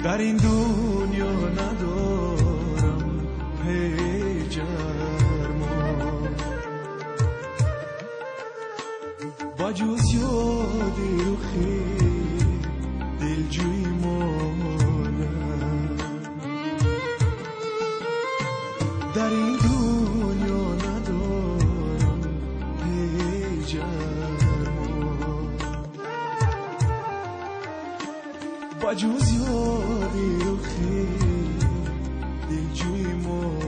در این دنیا ندارم هیچ ارمان، با جز یاد رخی دلجوی مادر. در این دنیا ندارم هیچ ارمان، با جز یاد رخی دلجوی مادر.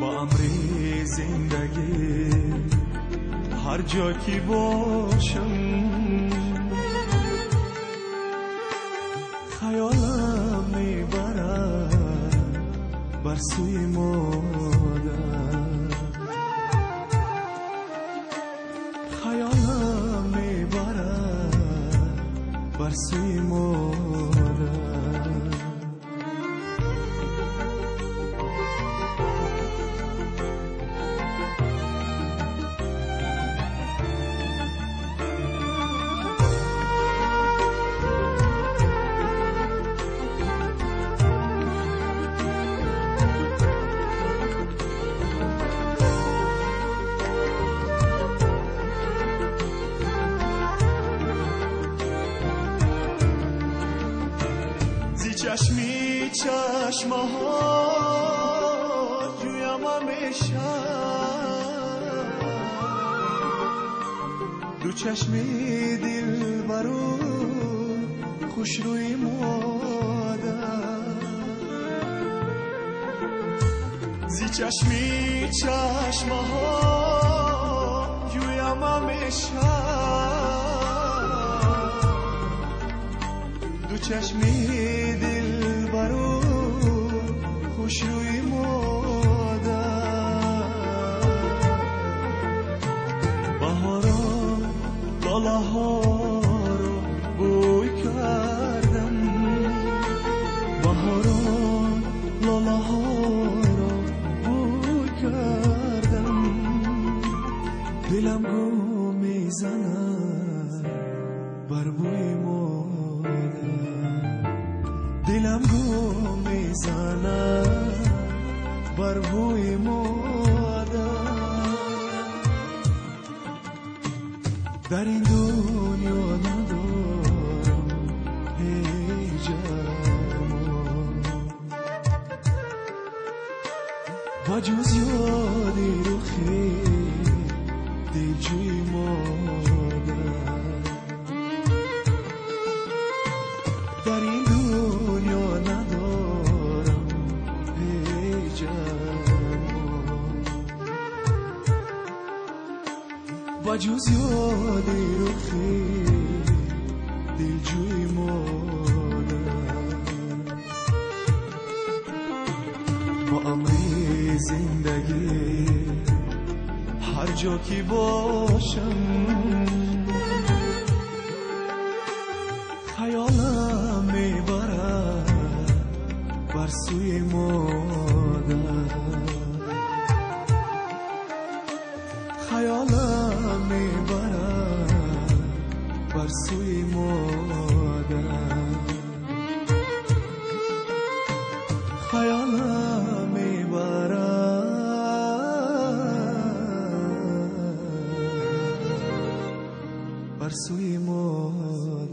با امر زندگی هر جا که باشم، خیالم میبرد بر سوی مادر، خیالم میبرد بر سوی مادر. چشمی چشمها جویم همیشه، دو چشمی دل برو خوش روی مادر. زی چشمی چشمها جویم همیشه، دو چشمی دل برو خوش روی مادر. بهارا لاله ها رو بوی کردم، بهارا لاله ها رو بوی کردم، دلم گو میزند بر بوی مادر، دلم گو میزند بر بوی مادر. در این دنیا ندارم هیچ ارمان، با جز یاد رخی دلجوی مادر. در این دنیا ندارم هیچ ارمان، با جز یاد رخی دلجوی مادر. با امر زندگی هر جا که باشم، خیالم میبرد بر سوی مادر، خیالم میبرد بر سوی مادر، خیالم میبرد بر سوی مادر.